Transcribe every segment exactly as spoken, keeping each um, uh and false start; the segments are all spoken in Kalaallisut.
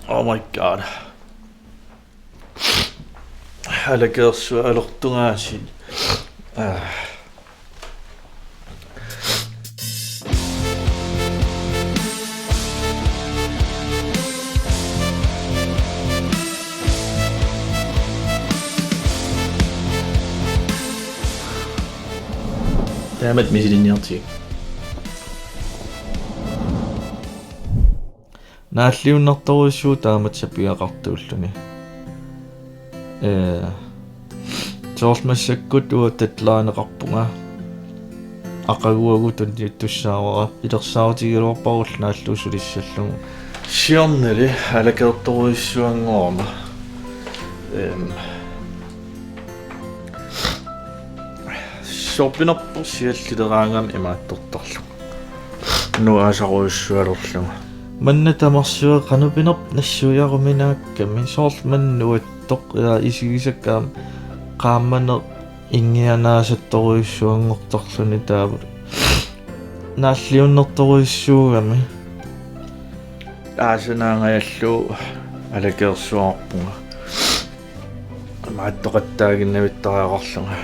Oh my god. Alakeersuaq alertugaasiit. Ah. Taamatut misilinniartigik. Naalliunnartorujussuuvoq taamatut sapigaqartuulluni. Ee, soorlu massakkut uanga deadlineqarpunga. Aqaguagu tunniuttussaavara. Pilersaarutigigaluarpara ulloq naallugu sulissallugu. Siornali alakeertorujussuanngorama. Ehm. Soorpinerpoq siallileraangama imaattortarlugu. Nuaasarujussualerlugu. Manna tamarsuaq qanoq pinerpoq nassuiaruminaakkami, soorlu manna nuattoq, ila isigisakka aamma qaammaneq ingianaasattorujussuanngortarluni taava. Naalliunnartorujussuugami. Aasanaangajallugu alakeersuarpunga. Imaattoqattaaginnavittariaqarlunga.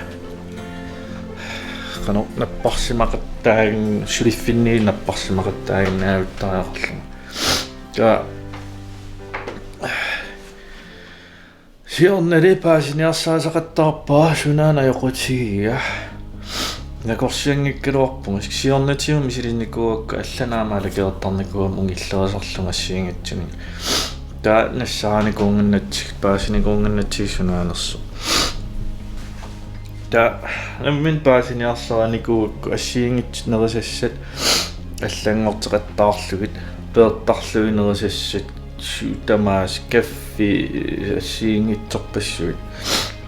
Qanoq napparsimaqattaagin-, suliffinniit napparsimaqattaaginnavittariaqarlunga. Taava siornali paasiniarsarisaqattaarpara sunaana ajoqutigiga. Nakorsianngikkaluarpunga, siornatigut misilinnikuugakku allanik aamma alakeertarnikuugama ungillerisarlunga assigiinngitsunik. Taava nassaarinikuunnginnatsigit, paasinikuunnginnatsigit sunaanersoq. Taava nammineq paasiniarsarinikuugakku assigiinngitsut nerisassat allanngorteqattaarlugit, peertarlugit nerisassat su-, tamaasa kaffi assigiinngitsorpassuit.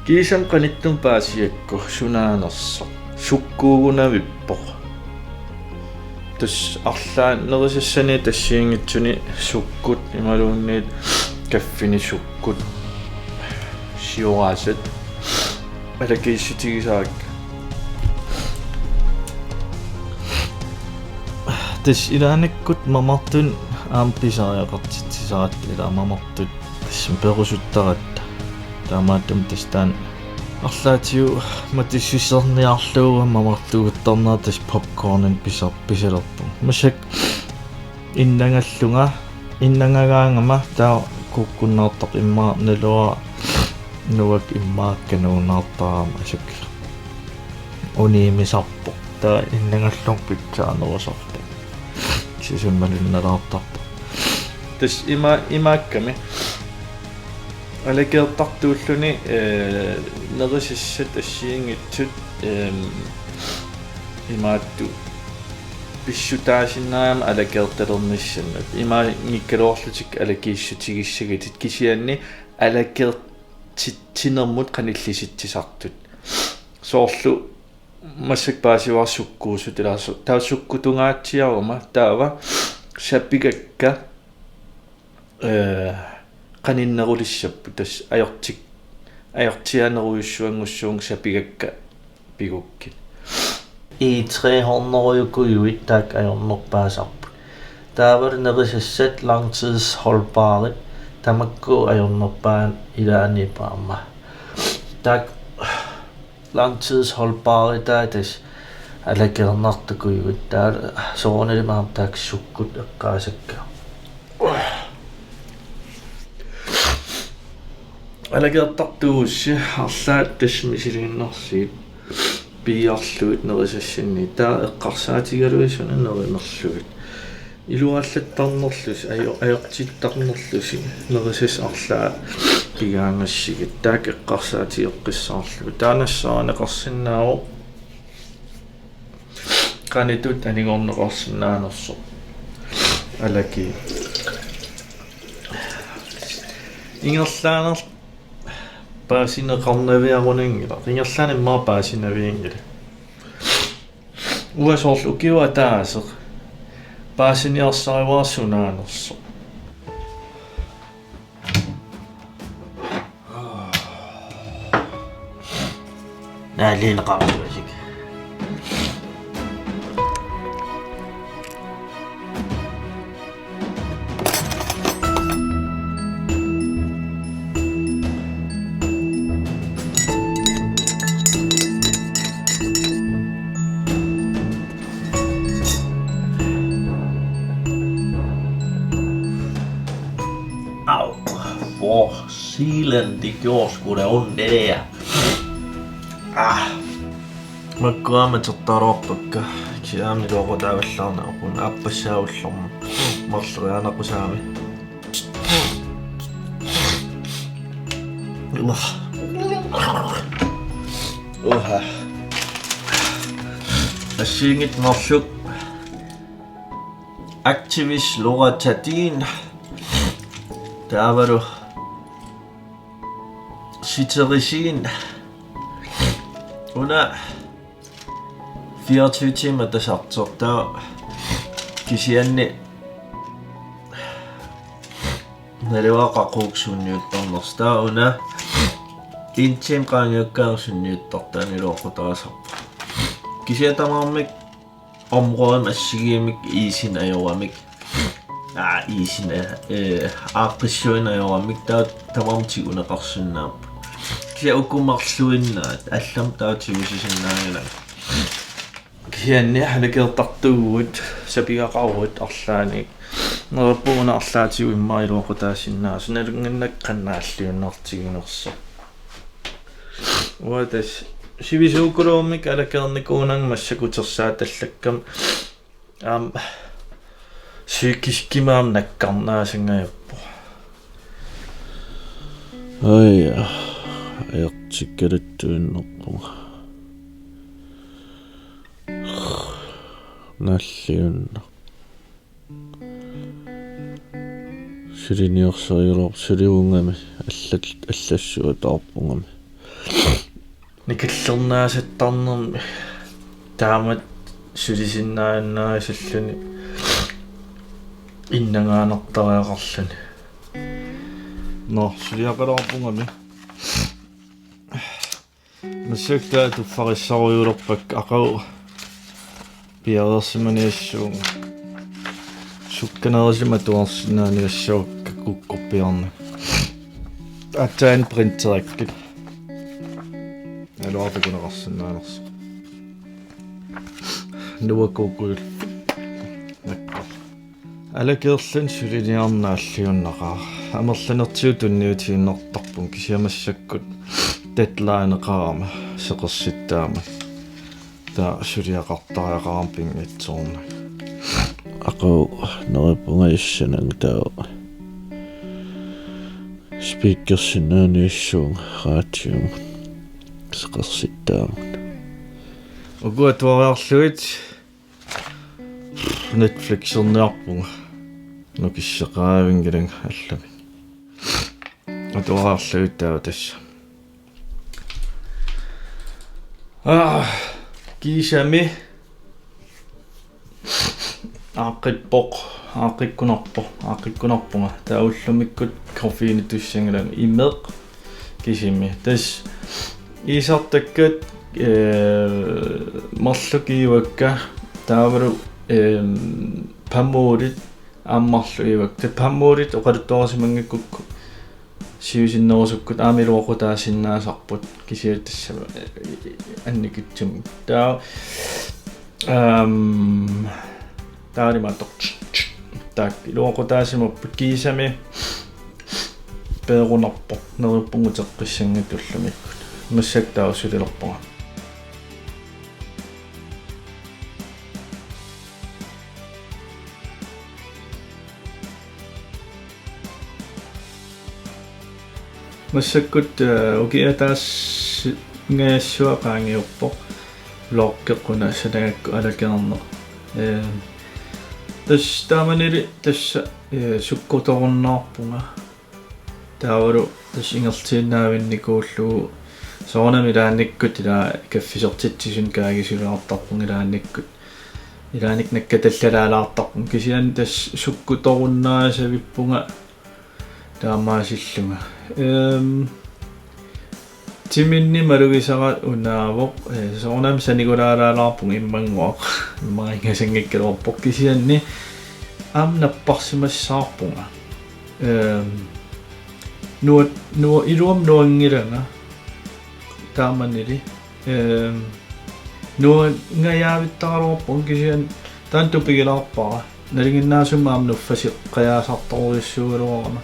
Kiisami qanittumi paasigakku sunaanersoq. Sukkuugunavippoq. Tassa arlaannik nerisassani assigiinngitsuni sukkut imaluunniit kaffini sukkut. Sioraasat. Alakiissutigisarakkit. Tassa ilaannikkut mamartunik aamma pisariaqartitsisaratta, ilaa mamartut tassa perusuttaratta. Taamaattumik tassa taanna arlaatigut matussuserniarlugu mamartuuttarnera tassa popcorninik pisa-, pisalerpunga. Massakkut innangallunga, innangagaangama taava kuukkunnaartarpoq, immaqa naluara nuak immaqa kanuunaartarama asuk. Uniimisarpoq. Taava innangallunga pitsaanerusarpoq. Sisamat malunnalaartarput. Tassa ima-, imaakkami. Alakeertartuulluni, ee, nerisassat assigiinngitsut, eem, imaattut pissutaasinnaagami alakeertalernissannut. Imaanngikkaluarlutik alakiissutigissagatit, kisianni alakeertitsinermut qanillisitsisartut. Soorlu massakkut paasivara sukkuusut, ilaa su-, taava sukkutungaatsiaruma, taava sapigakka, ee, qaninnerulissapput, tassa ajortik-, ajortianerujussuanngussuunga sapigakka pigukkit. E tre hundredejukujuit taakku ajornerpaasarput. Taavalu nerisassat langtidsholdbarit, tamakku ajornerpaat ilaanniippoq aamma. Taakku langtidsholdbaritaa tassa alakeernartukujuit, taava soorunalimi aamma taakku sukkut eqqaasakka. Alakeertartuugussi arlaat tassa misiliinnarsigit piiarlugit nerisassinni, taava eqqarsaatigalugit suna nerinerlugit. Iluallattarnerlusi, ajo-, ajortittarnerlusi nerisassat arlaat pigaangassigit, taakku eqqarsaatigeqqissaarlugit. Taava nassaarineqarsinnaavoq qanoq ittoq anigorneqarsinnaanersoq. Alakii. Ingerlaannaq paasineqarnaviarunanngilaq. Ingerlaannaq immaqa paasinavianngilaq. Uanga soorlu ukioq ataaseq paasiniarsarivara sunaanersoq. Naaliineqartuasik. Åh, silen, det gjorde sgu da ondt, det der. Ah. Makku aamma atortaraluarpakka. Kisianni atortaraluarpakka. Aappassaa ullormut. Marloriaanaqusaami. Uha. Uha. Assigiinngitsut marluk. Actavis, Loratadin. Taavalu cetirizin. Una fireogtyve timer tasartoq, taava kisianni naluara qaqugu sunniuttarnersoq. Taava una en time qaangiukkaanni sunniuttartoq, iluaqutaasarpoq. Kisianni tamarmik områdemik assigiimmik iisineq ajoramik. Aa, iisineq, eh, aaqqissuineq ajoramik, taava tamarmik tiguneqarsinnaapput. Kisianni uku marluinnaat, allamik taava tigusisinnaanngilagut. Kisianni allergertartuuvugut, sapigaqaruit arlaannik. Neriuppunga una arlaatigut immaqa iluaqutaasinnaasoq, nalunnginnakku qanoq naalliunnartiginersoq. Uanga tassa sivisuukuluummik allergernikuunanga massakkut utersaatallakkama. Aamma psykiskimik aamma nakkarnaasangajappoq. Aja, ajortikkaluttuinnarpunga. Naalliunna. Suliniorsaajulor sulivungami allat allassuataarpungami. Nikallernaasattarnermi taamatut sulisinnaajunnaasalluni innangaanartariaqarluni. Nå, suliaqalaarpungami. Massakkut tuffarissarujulerpakka aqagu piareersimaniassuunga. Sukkanerusumik atuarsinnaaniassavakka kukkorpiarni. Aatsaat printerikkit. Naluara takuneqarsinnaanersoq. Nuakkuukkuil. Nakka. Allergerluni suliniarneq naalliunnaqaaq. Amerlanertigut tunniutiinnartarpunga kisianni massakkut deadlineqarama seqersittaammat. Taava suliaqartariaqarama pinngitsoornagu. Aqagu neriuppunga issananga taava. Speakersinnaaniassuunga radiomut. Seqersittaammat. Uku atuariarlugit Netflixerniarpunga. Nukissaqavinngilanga allamik. Atuariarlugit taava tassa. Ah, kiisami. Aaqqippoq, aaqqikkunarpoq, aaqqikkunarpunga. Taava ullumikkut koffeinitussanngilanga imeq kisimi. Tassa iisartakkat, eh, marluk iivakka, taavalu, eh, pamuulit aamma marluk iivakka. Taava pamuulit oqaluttuarisimanngikkukkit siusinnerusukkut aamma iluaqutaasinnaasarput kisianni tassa, eh, annikitsumik. Taava, ehm, taava imaattoq. Taakku iluaqutaasimapput kiisami peerunarpoq neriuppunga uteqqissanngitsoq ullumikkut. Massakkut taava sulilerpunga. Massakkut, eh, ukiaq ataasinngajassuaq qaangiuppoq. Vloggeq una sanagakku allergerneq. Eh, tassa taamanili tassa, eh, sukkutorunnaarpunga. Taavalu tassa ingerlatiinnaavinnikuullugu soorunami ilaannikkut ila kaffisortitsisuni kaagisuliortarpunga ilaannikkut. Ilaannikkut nakkatallalaalaartarpunga kisianni tassa sukkutorunnaasavippunga taamaasillunga. Ehm, timinni malugisara unaavoq, eh, soorunami sanigulaalaalaarpunga immannguaq. Immaqa ingasanngikkaluarpoq kisianni aamma napparsimassaarpunga. Ehm, nua-, nua-, iluamik nuanngilanga taamanili. Ehm, nuangajaavittaraluarpunga kisianni taanna tupigilaarpara. Nalinginnaasumik aamma nuffasiqqajaasartorujussuugaluarama.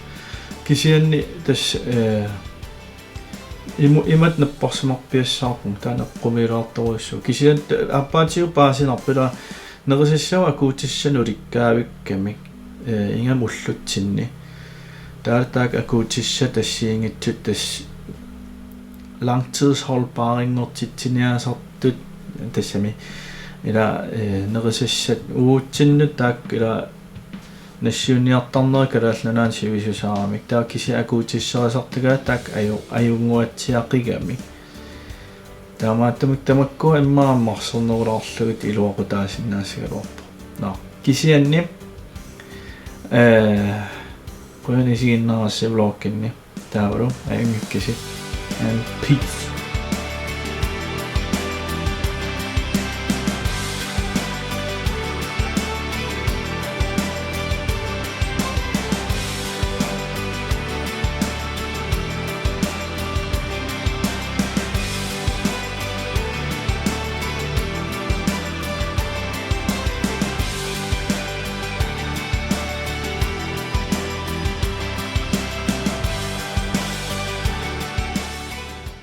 Kisianni tassa, eh, imu-, imatut napparsimarpiassaarpunga, taanna eqqumiilaartorujussuuvoq. Kisianni ta-, aappaatigut paasinarpoq, ila nerisassat akuutissanik ulikkaavikkamik, eh, ingammik ullutsinni. Taava taakku akuutissat assigiinngitsut tassa langtidsholdbarinngortitsiniaasartut, tassami ila, eh, nerisassat uagutsinnut taakku ila nassiunniartarnerat Kalaallit Nunaanni sivisusaaramik. Taava kisianni akuutissarisartagaat taakku aju-, ajunnguatsiaqigamik. Taamaattumik tamakku immaqa ammarsornerulaarlugit iluaqutaasinnaassagaluarpoq. Nå, kisianni, eh, qujanaq isiginnaarassi vlogginni. Taavalu ajunngikkisi. And peace.